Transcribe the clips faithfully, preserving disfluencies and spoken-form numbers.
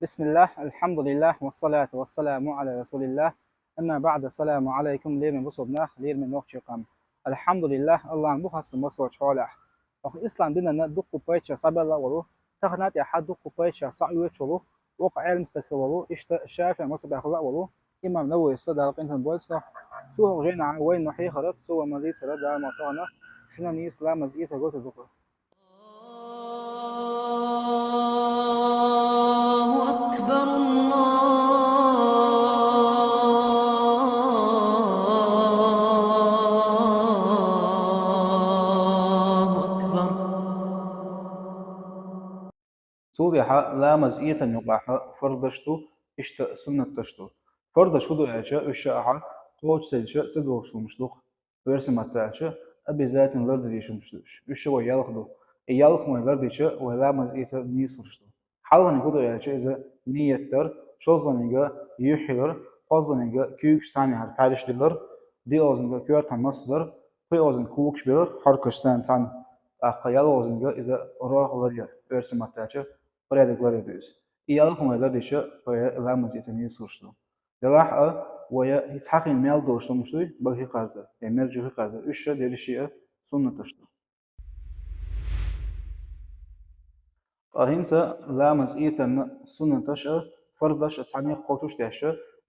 بسم الله، الحمد لله، والصلاة والسلام على رسول الله. أما بعد، السلام عليكم, лераме бусалба нах, лераме нохчий къам. الحمد لله, АллахӀан бу хастам массайолча хьолехь. Оха ислам динана дуккха пайдаш схьабелла а волу, тахана тӀехьа дуккха пайдаш схьаоьцуш волу, воккха Ӏелам стаг хилла волу, иштта ШафиӀий мазхӀабехь хилла а волу, имам Нававис, Дала къинтӀера бойла цунах, цо хӀокху жайнахь вайна хьехарх, цо вай ма-, дийцарх Дала ма-, тахана шуна нийса ламаз эцар гойтур ду-кх. الله أكبر، الله أكبر. Цул тӀаьхьа ламаз эцарна юкъахь фарзаш ду, иштта суннаташ ду. Фарзаш хӀун ду аьлча, уьш ша ахьа кхочушдевлча ца долуш хӀуманаш ду-кх. Оьрсийн маттахь аьлча, обязательно лардан дезаш хӀуманаш ду уьш. Уьш ша вай ялх ду. И ялх вай лардича, вай ламаз эцар нийса хуьлуш ду. Хьалхарниг хӀун ду аьлча, иза ният дар, шолгӀаниг юьхь йилар, кхоалгӀаниг куьйгаш цхьаьна хьара пхьаьраш дилар, диъалгӀаниг коьртахь масхьа дар, кхоалгӀаниг когаш билар, хьоркаш царна цхьаьна, тӀаккха ялхолгӀаниг иза рохь ларъяр, оьрсийн маттахь аьлча, порядок ларъяр ду иза. И ялх вай лардича, вай ламаз эцар нийса хуьлуш ду. Делахь а, вай хӀинца хьахийна мел долуш хӀуманаш дуй, бага хи кхарзар, я мерза хи кхарзар, уьш ша дерриш а суннаташ ду. Ткъа хӀинца ламаз эцарна суннаташ а, фарзаш а цхьаьна кхочушдеш,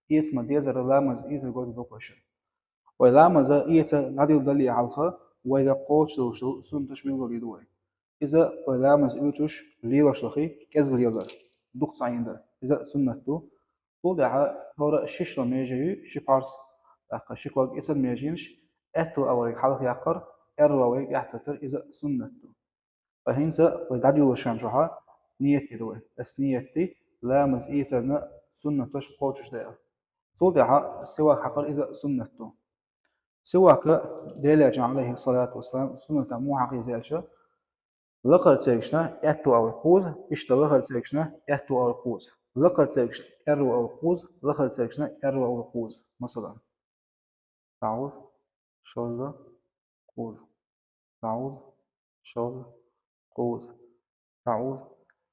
эца ма-деззара ламаз эцар гойтур ду-кх вай ша. Вай ламаз эца дӀадилла далле хьалха, вайга кхочушдолуш долу суннаташ билгалдийр ду вай. Иза вай ламаз оьцуш лелаш лахий, кӀезга лелар, дукха цхьаьна дар. Иза суннат ду. Цул тӀаьхьа хӀора шишла меже юй, ши пхьорс, тӀаккха ши ког, и санна меженаш, аьтту агӀор вайга хьалха яккхар, аьрру агӀор вайга тӀаьхьа таттар, иза суннат ду. Ткъа хӀинца вай дӀадуьллуш хан чохь ният дийр ду вай. Ас ният ди, ламаз эцарна суннаташ кхочушдан. Цул тӀаьхьа сивак хьакхар, иза суннат ду. Сивак Делан Элчано, Ӏалайхи ссалату вассалам, суннатехь муха хьакхийра аьлча, лакхара цергашна аьтту агӀор кхуза, иштта лахара цергашна аьтту агӀор кхуза. Лакхара цергашна аьрру агӀор кхуза, лахара цергашна аьрру агӀор кхуза. Масала, дӀагӀуза, шозза, кхуза. ДӀагӀуза, шозза, кхуза. ДӀагӀуза,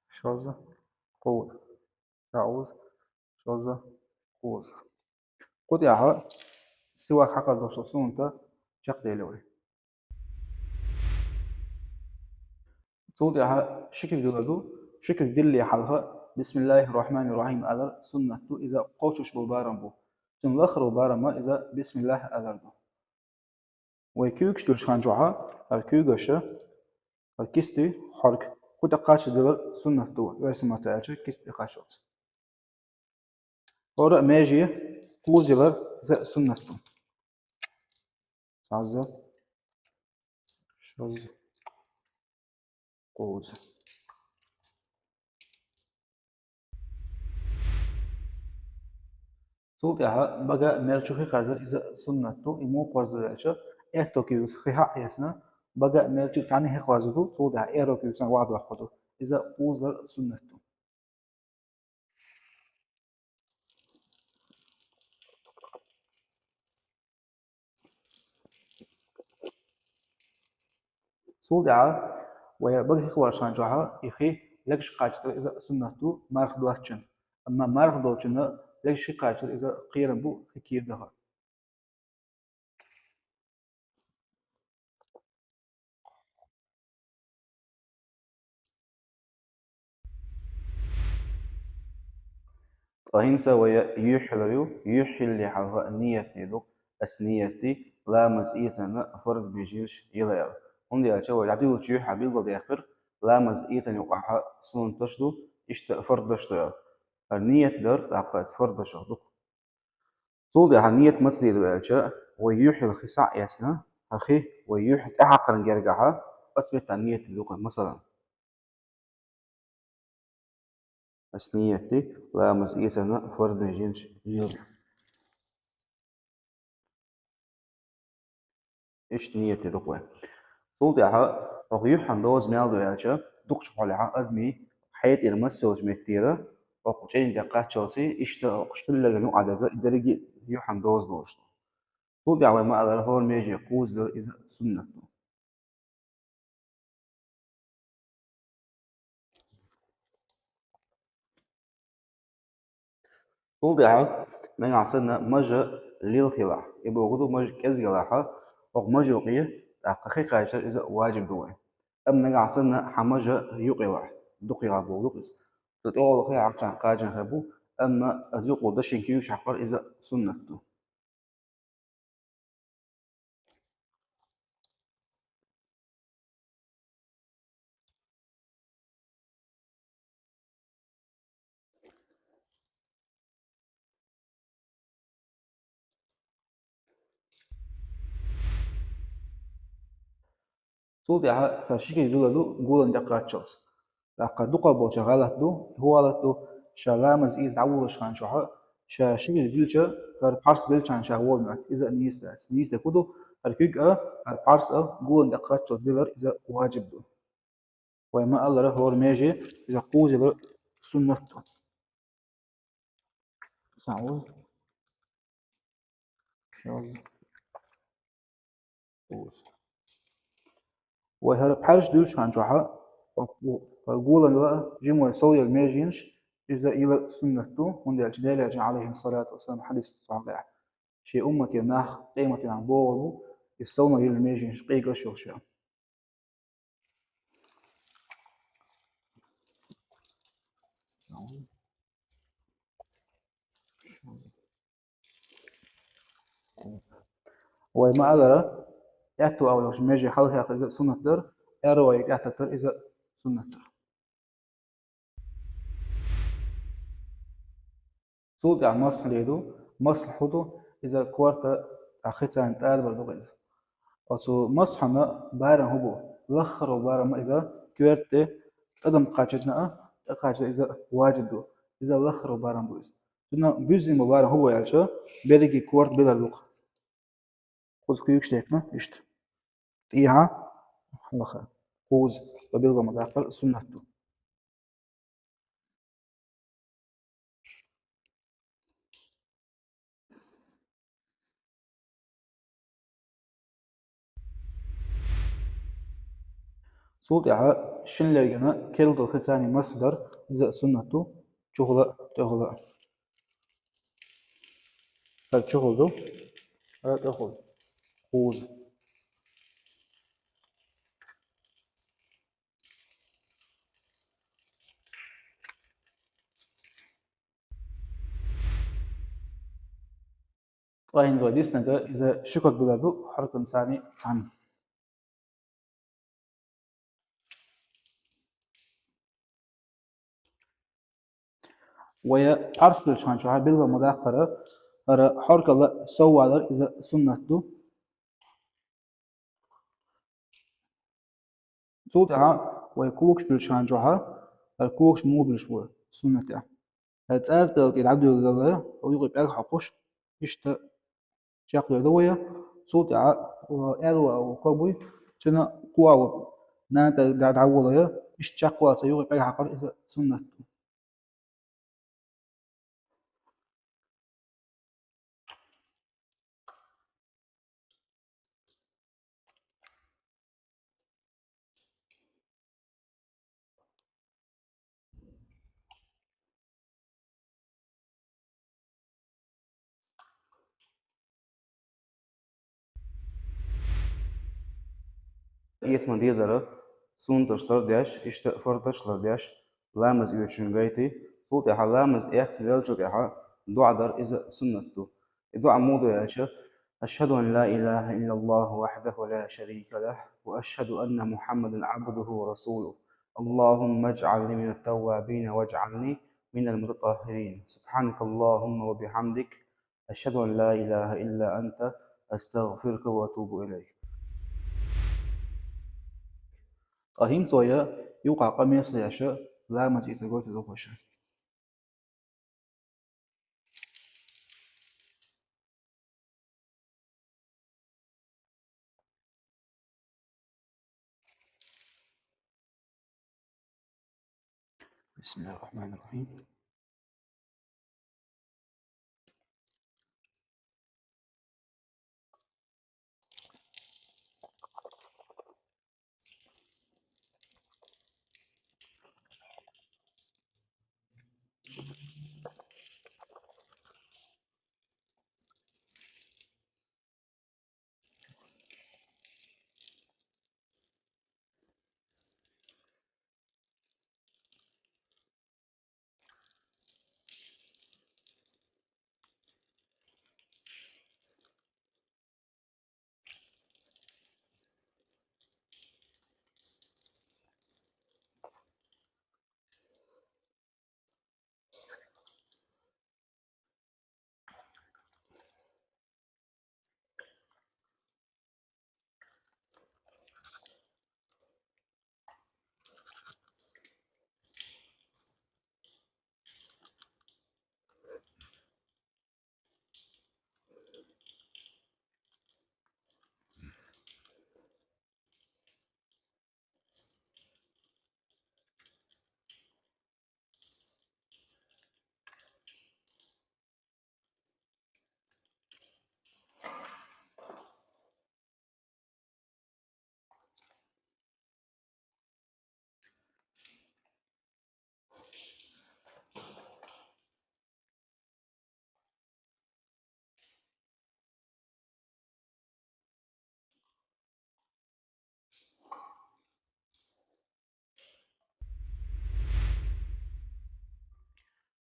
шозза, кхуза. ДӀагӀуза, шозза, кхуза. Кху тӀехь сивак хьакхар долуш долу суннат чекхдели вай. Цул тӀаьхьа ши куьг дилар ду, ши куьг диллале хьалха «Бисмиллахир-рахманир-рахим» алар суннат ду, иза кхочуш болу барам бу. Цуьнан лахара барам а иза «Бисмиллах» алар ду. Вай куьйгаш дуьллуш хан чохь, хӀара куьйгаш, хӀара кисти хьорг кху тӀе кхаччалц дилар суннат ду, оьрсийн маттахь аьлча, кисти тӀе кхаччалц. ХӀора а меже кхуза йилар иза суннат ду. Цхьазза, шозза, кхуза. Цул тӀаьхьа бага мерза хи кхарзар, иза суннат ду, и муха кхарзар аьлча, аьтту куьйгаш хи хьаэцна, бага мерза цхьаьна хи кхарзар ду, цул тӀаьхьа аьрру куьйгаш цхьаьна вахьа доккхур ду. Иза кхузалар суннат ду. Цул тӀаьхьа вай бага хи кхарзар хан чохь и хи легаш кхаччалц дилар, иза суннат ду, марха доцучунна. Амма марха долчунна легаш хи кхаччалц дилар, иза кхерам бу, хи кийра дахар. Ткъа хӀинца вай юьхь йилар ю, юьхь йиллале хьалха ният дийр ду, ас ният ди, ламаз эцарна фарз меженаш йила аьлла. ХӀунда аьлча вай дӀадуьллучу юьхьехь билгалдаьккхира, ламаз эцарна юкъахь суннаташ ду, иштта фарзаш ду аьлла. ХӀара ният дар, тӀаккха аса фарзашах ду-кх. Цул тӀаьхьа ният маца дийр ду аьлча, вай юьхь йилла хи схьаэцна, хӀара хи вай юьхь тӀехьакхарна гергахь, оцу меттехь ният дийр ду-кх вай, масала. Ас ният ди, ламаз эцарна фарз меженаш йила. Иштта ният дийр ду-кх вай. Цул тӀаьхьа хӀокху юьхьан доза мел ду аьлча, дукхачу хьолехь адамийн хьетӀера массо а меттера, хӀокху чӀенна тӀе кхаччалц, иштта хӀокху шуьлларган юкъа дага и дерриге а юьхьан доза долуш ду. Цул тӀаьхьа вай ма-аллара хӀора меже кхуза дилар, иза суннат ду. Цул тӀаьхьа нагахь санна мажа лил хилахь, и боху ду мажа кӀезиг ялахь, оха мажа юкъе тӀаккха хи кхачар иза ваджиб ду вайн. Амма нагахь санна хьан мажа юкъе ялахь, дукха ялахь боху ду иза. Цу тӀехула хи хьакхачарна кхачарна хир бу, амма а юкъо дашин куьйгаш хьакхар иза суннат ду. Цул тӀаьхьа ша ши куьг дилла ду гулан тӀе кхаччалц. ТӀаккха дукхах болча гӀалат ду, хӀун гӀалат ду, ша ламаз из дӀаволлаш ханчохьа, ша ши куьг дилча, хӀара пхьарс белчхьана ша волла моьтту, иза а нийса дац. Нийса дерг хӀун ду, хӀара куьг а, хӀара пхьарс а гулан тӀе кхаччалц билар иза ваджиб ду. Вай ма-аллара, хӀора меже иза кхуза ялар суннат ду. Цхьаъ, шозза, кхузза. Вай хӀара пхьарс дуьллуш ханчохьа, хӀара гулан ла а, жимой сов яла меженаш, иза йилар суннат ду, хӀунда аьлча Делан Элчан, алейхиссалату вассалам, хьадис цхьа бехь. Шен уммате нах къематдийнахь богӀур бу, иза совнах йилла меженаш къегаш йолуш. Вай ма-аллара, аьтту агӀор йолчу меже хьалхаяьккхар иза суннат дара, аьрру агӀор тӀаьхьататтар иза суннат дара. Цул тӀаьхьа масхьале ду. Масхь хӀун ду? Иза корта а хи царна тӀадабар ду иза. Оцу масхьана барам хӀун бу? Лаххаро барам иза коьрта тӀе тӀадам кхачадна а, тӀакхача иза ваджиб ду. Иза лаххаро барам бу иза. Цуьнан буьззина бу барам хӀун бу аьлча, берриге корта билар ду-кх. Кхуза куьйгаш дехкина, иштта. ТӀехьа, хьалха, кхуза, ва билгал ма даккхар суннат ду. Цул тӀаьхьа шина лергана керла долу хи царна масхь дар, иза а суннат ду, чухула а, тӀехула а. ХӀара чухула ду, хӀара тӀехула. Кхуза. Ткъа хӀинца вай диснарг иза ши ког билар ду, хьоркан царна цхьаьна. Вай пхьарс белчу ханчохь билгал ма даккхара, хӀара хьоркалла соввалар иза суннат ду. Цул тӀаьхьа вай когаш буьллуш ханчохьа, хӀара когаш муха буьллуш бу суннат тӀехь. ХӀара цӀаза пӀелг тӀе дӀадуьйладала, юкъе пӀелг хьокхуш, иштта чекхдойла вай. Цул тӀаьхьа, э, аьрру а ког буй, цуьнан кхо а ву, нана пӀелг дӀа-, дӀаволла, иштта чекхвалца юкъе пӀелг хьакхар иза суннат ду. Эца ма дезара, суннаташ тардеш, иштта фардаш лардеш, ламаз оьцучун гайти, цул тӀаьхьа ламаз эцна веллачул тӀаьхьа дуӀа дар иза суннат ду. И дуӀа муха ду аьлча: أشهد أن لا إله إلا الله وحده لا شريك له، وأشهد أن محمدا عبده ورسوله. اللهم اجعلني من التوابين واجعلني من المتطهرين. سبحانك اللهم وبحمدك، أشهد أن لا إله إلا أنت، أستغفرك وأتوب إليك. Ткъа хӀинца вай юкъахь къамел ца деш, ламаз эцар гойту дохуша. بسم الله الرحمن الرحيم.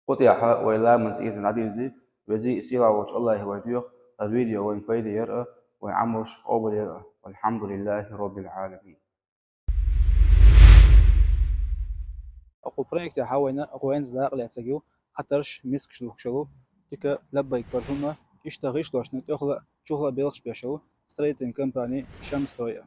Кху тӀехьа вай ламаз эзан дӀадирзи, вези сийлахь волчу Аллахьа вай доьху, хӀара видео вайн пайда яр а, вайн Ӏамалш къобал яр а. Валхьамдулиллахьи роббил Ӏаламин. Кху проекте хьан вайна гӀоьнца дакъа лаьцна ю, хьатарш, мискаш духкуш йолу, дика лаббайк бар хӀума, иштта гӀишлошна тӀехула а, чухула а белхаш беш йолу строительный компани «Шамстрой» а.